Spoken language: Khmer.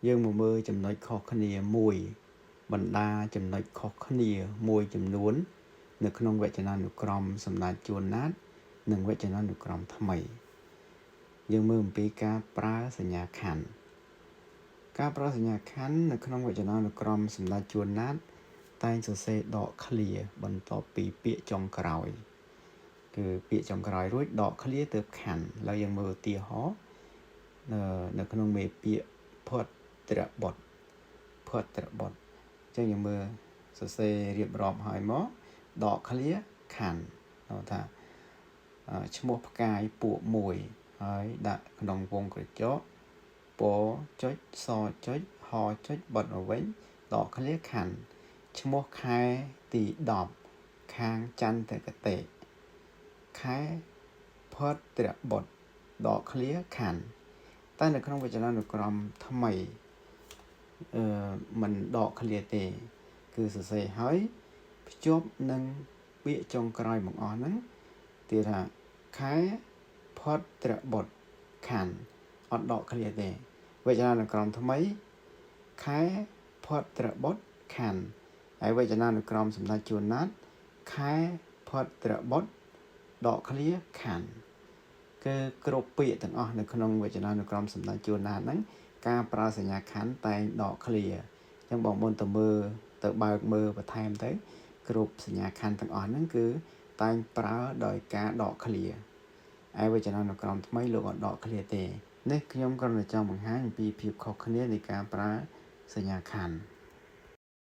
យើងមកមើលចំណុចខុសគ្នាមួយបណ្ដាចំណុចខុសគ្នាមួយចំនួននៅក្នុងវចនានុក្រមសម្ដេចជួនណាតនិងវចនានុក្រមថ្មីយើងមើលអំពីការប្រើសញ្ញាខណ្ឌការប្រើសញ្ញាខណ្ឌនៅក្នុងវចនានុក្រមសម្ដេចជួនណាតតែងសរសេរដកឃ្លាបន្ទាប់ពីពាក្យចុងក្រោយគឺពាក្យចុងក្រោយរួចដកឃ្លាទៅខណ្ឌឥឡូវយើងមើលឧទាហរណ៍នៅក្នុងមេពាក្យភទ្របទភទ្របទអញ្ចឹងយើងមើលសរសេររៀបរាប់ហើយមកដកឃ្លាខណ្ឌថាឈ្មោះផ្កាយពួកមួយហើយដាក់ក្នុងវងក្រចកពចុចសចុចហចុចបិទមកវិញដកឃ្លាខណ្ឌឈ្មោះខែទី10ខាងចន្ទគតិខែភទ្របទដកឃ្លាខណ្ឌតែនៅក្នុងវចនានុក្រមថ្មីអឺមិនដកឃ្លាទេគឺសរសេរហើយភ្ជាប់នឹងពាក្យចុងក្រោយបង្អស់ហ្នឹងទៀតថាខែភទ្របទខណ្ឌអត់ដកឃ្លាទេវចនានុក្រមថ្មីខែភទ្របទខណ្ឌហើយវចនានុក្រមសម្ដេចជួនណាតខែភទ្របទដកឃ្លាខណ្ឌគឺគ្រប់ពាក្យទាំងអស់នៅក្នុងវចនានុក្រមសម្ដេចជួនណាតហ្នឹងការប្រើសញ្ញាខណ្ឌតែងដកឃ្លាអញ្ចឹងបងប្អូនទៅមើលទៅបើកមើលបន្ថែមទៅគ្រប់សញ្ញាខណ្ឌទាំងអស់ហ្នឹងគឺតែងប្រើដោយការដកឃ្លាឯវចនានុក្រមថ្មីលោកអត់ដកឃ្លាទេនេះខ្ញុំគ្រាន់តែចង់បង្ហាញអំពីភាពខុសគ្នានៃការប្រើសញ្ញាខណ្ឌ។